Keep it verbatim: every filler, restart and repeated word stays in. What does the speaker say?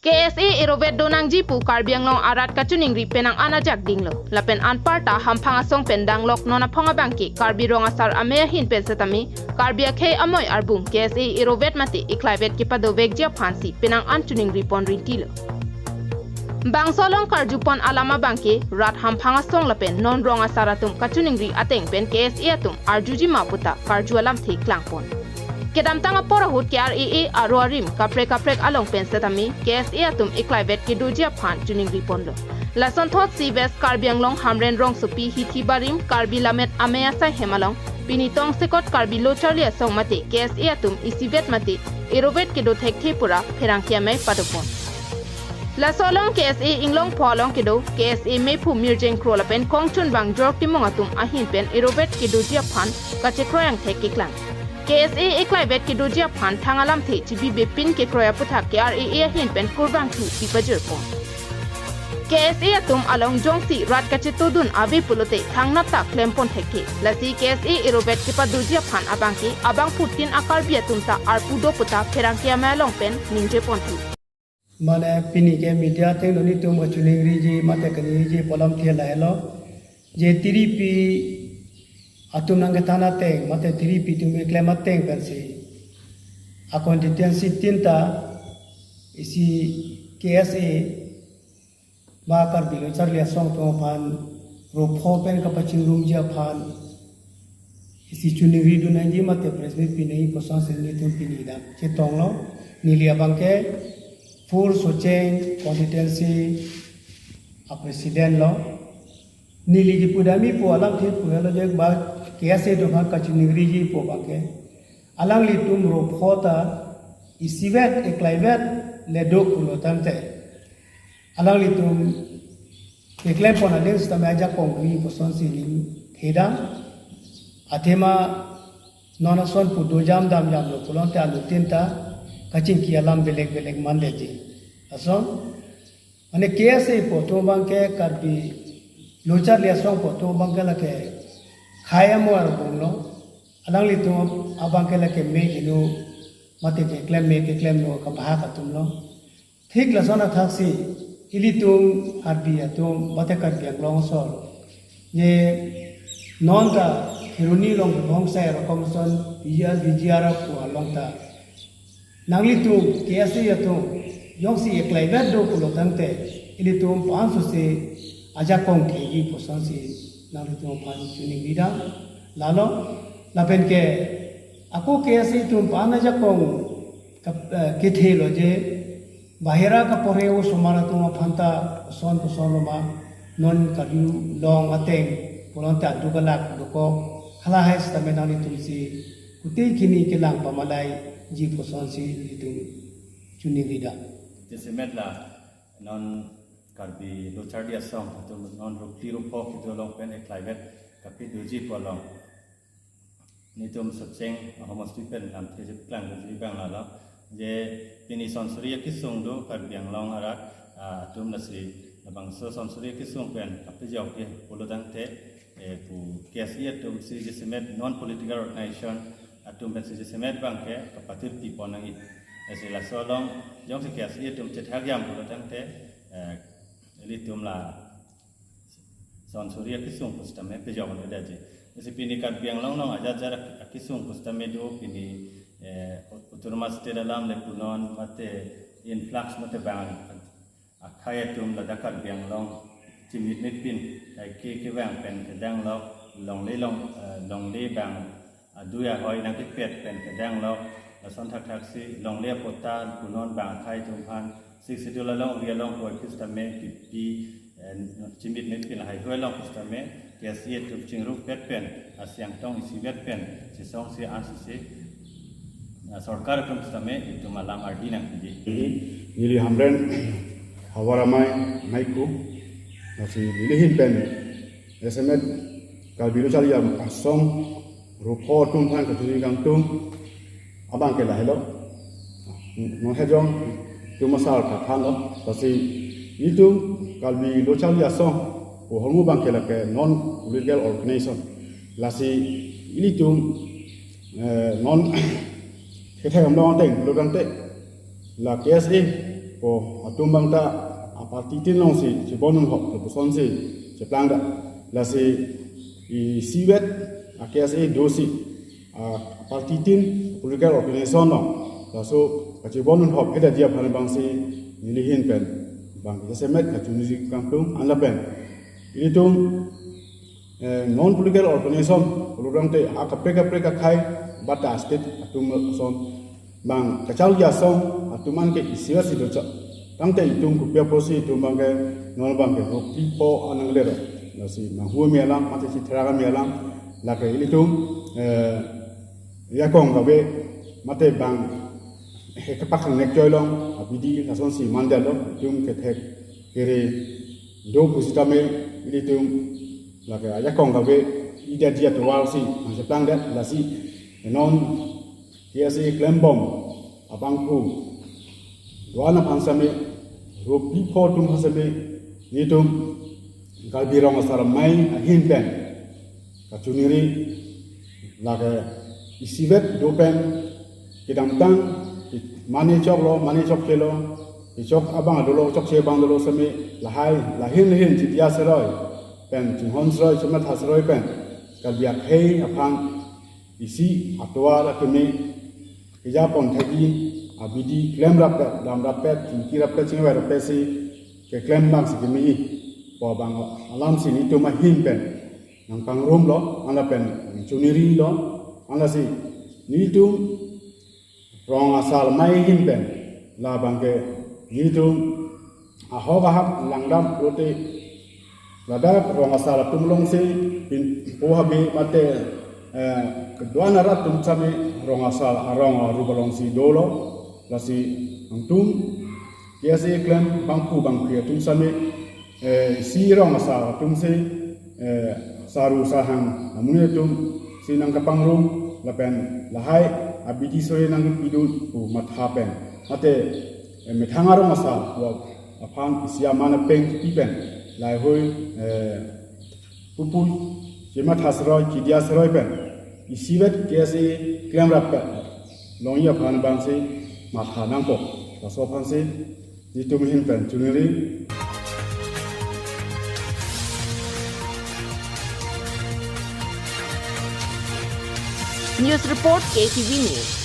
K S A erovet donangji pu Karbi Anglong arat kachiningri penang an ajak dinglo. Lapen anparta Hamphang asong pen danglok non aphong abangke Karbi Rong Asar Amei ahin pen setame Karbi akhei amoi arbung K S A erovet mate eklaivet kepadovekji aphansi penang an chiningri pon rintilo. Bangso along karjupon alam abangke rat Hamphang asong lapen non Rong Asar atum kachiningri ateng pen K S A atum arjuji ma puta karju alamthe klangpon. Kedamtang apor ahut K R A A aro arim kaprek kaprek along pen setame K S A atum eklaivet kedoji aphan chiningri ponlo. Lasonthotsi West Karbi Anglong Hamren rongsopi Hithi Barim Karbi Lammet Amei asai hem along pini tongsekot Karbi Locharli Asong mate K S A atum isivet mate erovet kedo thekthe pura pherangke amei padopon. Laso along K S A Inglongpho along kedo K S A mephu Mirjeng Kro lapen kongchunbang Jorok Timung atum ahin pen erovet kedoji aphan kachekroi angthek keklang. K S A eklaivet kedoji aphan thang alamthe chibibepin kekroi aputhak K R A A ahin pen kurvangthu pipajirpon. K S A atum along jongsi rat kachetodun ave pulote thangnat ta klempon thekthe. Lasi K S A erovet kepadoji aphan abangke abangphutin a-Karbi atum ta arpu do puta pherangke amei along pen ningjeponthu. Mane pini ke media ateng lo nelitum kachiningriji mate kaningriji pu alamthe lahelo. Je tiripi atum nangkethan ateng mate tiripi atum keklem ateng pensi a-constituency tin ta isi K S A ba Karbi Locharli Asong atum aphan ropho pen kapachingrumji aphan isi chiningridun nangji mate press meet pinangji pu asonsi nelitum pini dak chetonglo. Neli abangke Four Socheng constituency a-president lo. Neli kipudamji pu alamthe pu helo je ba K S A atum aphan kachiningriji pu abangke alanglitum ropho ta isivet eklaivet le do pulo tangte alanglitum keklempon aling setame ajakong doji pu asonsi ning thedam. Athema non ason pu dojam damjamlo pulote alutin ta kachingki alam belek belek mandeji. Lason mane K S A pu atum abangke Karbi Locharli Asong pu atum abangke lake khei amoi arbung lo. Alanglitum abangke lake me hinu mate keklem me keklem lo kabahak atum lo. Thik lason athaksi ilitum Karbi atum mate Karbi Anglong asor je non ta Kheroni along bibong sai rokom ason P G R, V G R pu along ta nanglitum K S A atum jongsi eklaivet do pulo tangte ilitum pansose ajakong theji pu asonsi nanglitum aphan chiningridam. Lalo lapen ke ako K S A atum pan ajakong kap-, eh, kethelo je bahira kaporhe osomar atum aphan ta koson koson lo ma non karjulong ateng pulote aduk alak dokok halahai setame nanglitumsi kuti kini kelang pamalaiji pu asonsi nelitum chiningridam. Jasemet la non Karbi Locharli Asong atum non rukli rupok itu along pen eklaivet kapadoji pu along nelitum Socheng ahomosti pen lamthe jeplang doji abang lalo je pini sonsuri akesung do Karbi Anglong arat, ah, atum lasi labangso sonsuri akesung pen kapejok ke pulo tangte, eh, pu K S A atumsi jasemet non political organization atum pensi jasemet abangke kapatir tipon nangji. Ese laso along jongsi K S A atum chethak jam pulo tangte, eh, ilitum la sonsuri akesung pu setame pejok nangji. Isi pini Karbi Anglong along ajat ajat akesung pu setame do pini, eh, autonomous state alam le punon mate influx mate bang akhei atum ladak Karbi Anglong chimit mit pin, eh, ke kevang pen kedang lo longle long, eh, longle bang adui ahoi nangkepet pen kedang lo, lason thakthaksi longle apatta punon bang akhei atum aphan Sixth Schedule along ri along hoi pu setame kipi, eh, chimit mit pin lahai hoi along pu setame K S A atum chingrupet pen asiang tong isivet pen chesongsi ansisi, eh, sorkar atum setame itum alam ardi nangji. Neli Hamren Havar Amei Maiku, lasi neli ahin pen jasemet Karbi Locharli Asong ropho atum aphan kachini kangtung abangke lahelo. Non hejong atum asar kathanlo. Lasi itum Karbi Locharli Asong pu ahormu abangke lake non political organization. Lasi ilitum, eh, non kethek hamdong ateng lo tangte la K S A pu Atum abang ta aparty tin alongsi chebon-un hop lapuson si cheplang da. Lasi isivet a-KSA dosi aparty tin, political organization along laso kachebon-un hop heda dia aphan abangsi neli ahin pen bang jasemet kachiningri kangtung. Anlapen ilitum eh, non political organization pulo tangte akaprek kaprek akhei bata state atum ason bang kachal asong atum an ke isivet si dochot. Tangte itum kopi apotsi itum abang ke non abang ke rupipho anang lero. Lasi manghu me alam, mate si thera me alam, lake ilitum eh, ajakong kave mate bang he kepak hang nek joy along abidi lasonsi mandetlo. Itum kethek kere do pusitame ilitum lake ajakong kave ida dia tovar si nangcheplang det. Lasi non KSA klembom abangphu do-an aphan sitame, rupipho atum aphan sitame, nelitum Karbi Rong Asar Amei ahin pen kachiningri, lake isivet do pen kedamtang mane choklo, mane chokchelo, kechok abang dolo, chokche abang dolo sitame lahai, lahin lahin chidia seroi pen, chinghon seroi, chematha seroi pen Karbi akhei aphan isi atovar akeme kejapon thekji abidi klemrappet, damrappet, chingkirappet, chingvairappet si keklem abangsi kemeji pu abang alamsi nelitum ahin pen nangpangrumlo, anlapen chiningrilo. Anlasi nelitum Rong Asar Amei ahin pen labang ke nelitum ahok ahak langdam pulote ladak Rong Asar atum alongsi pin po habe mate eh, kedo-an arat atum sitame Rong Asar arong arup alongsi dolo. Lasi nangtum KSA klem bangphu bangphi atum sitame eh, isi Rong Asar atum si eh, saru sahang amonit atum si nangkapangrum lapen lahai abidi sore nangpidun pu matha pen, mate eh, methang arong asar pu aphan isi aman apeng kipi pen laheihui eh, pupu chematha seroi, chidia seroi pen isivet KSA klemrappet longji aphan abangsi matha nangpo. Laso aphansi nelitum ahin pen chiningri. News report, KATV News.